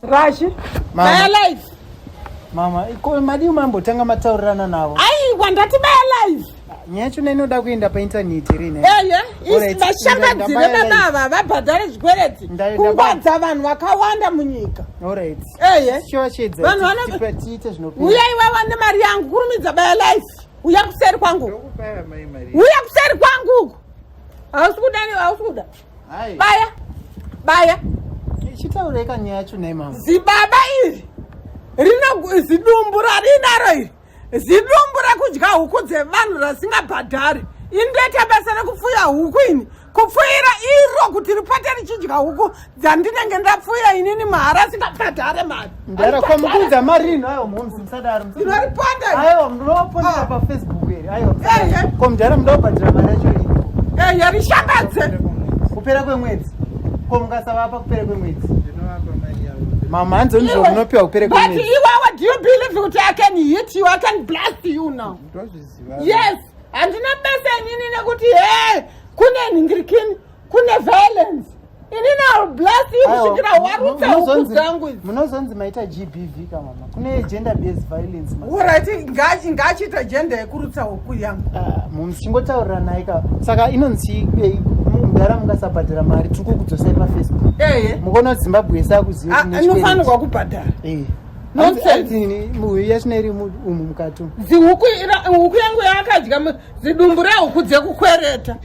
Rashi, Mama. baya live. Mama, ko madii mambotanga mataurirana navo? Aiwa, ndati baya live. Nyaya yacho inoda kuenda paintaneti rine. Eye, Alright, vashambadzire ndabaya baba ava vabhadhare zvikwereti. Kungwadza vanhu vakawanda munyika. Alright. Eye. Chiwachedza. Vanhu vano- Tiite zvinopera. Uya iwewe nemari yangu, kurumidza baya live. Uya kuseri kwangu. Ndokupaya mai mari. Uya kuseri kwangu uku. Hausi kuda, hausi kuda. Hai. Baya. Baya. Chitaurei kanyaya yacho nhai mama. Zibaba iri rino zidumbu rarinaro iri zidumbu rekudya huku dzevanhu rasingabhadhari. Ini ndoita basa rekupfuya huku ini, kupfuyira iro kuti ripote richidya huku dzandinenge ndapfuya inini mahara, asingabhadhare mari. Ndara ko mukuudza mari ino aiwa mhoms musadaro. Ndinoriponda. Aiwa munoponda Ah. pa Facebook here. Aiwa. Ehe. Ko mudhara munoda kubhadhara mari yacho iri. Ehe, rishambadze. Kupera kwemwedzi. Ko mukasavapa kupera kwemwedzi. Ndinovapa mari yavo. Mama hanzi ndizvo munopiwa kupera But kwemwedzi. iwewe, do you believe kuti I can hit you, I can blast you now? Ndozviziva. Yes, handina basa inini nekuti he kune nhingirikini, kune violence. Inini I will blast you Aiwa, kusvikira warutsa huku dzangu idzi. Munozonzi maita GBV ka mama. Kune gender based violence ma. Alright, ngachiita gender yekurutsa huku yangu. Ah, mumsi chingotaurirana naye ka. Saka inonzi mudhara mukasabhadhara mari tiri kukudzosai paFacebook. Ehe. Mukaona kuti Zimbabwe yese akuziva Ah, kuti mune chikwereti. inofanirwa kubhadhara. Eh. Nonsense. Hanzi yachina iri umu mukati umu. Zihuku yangu yaakadya, zidumbu rehuku dzekukwereta.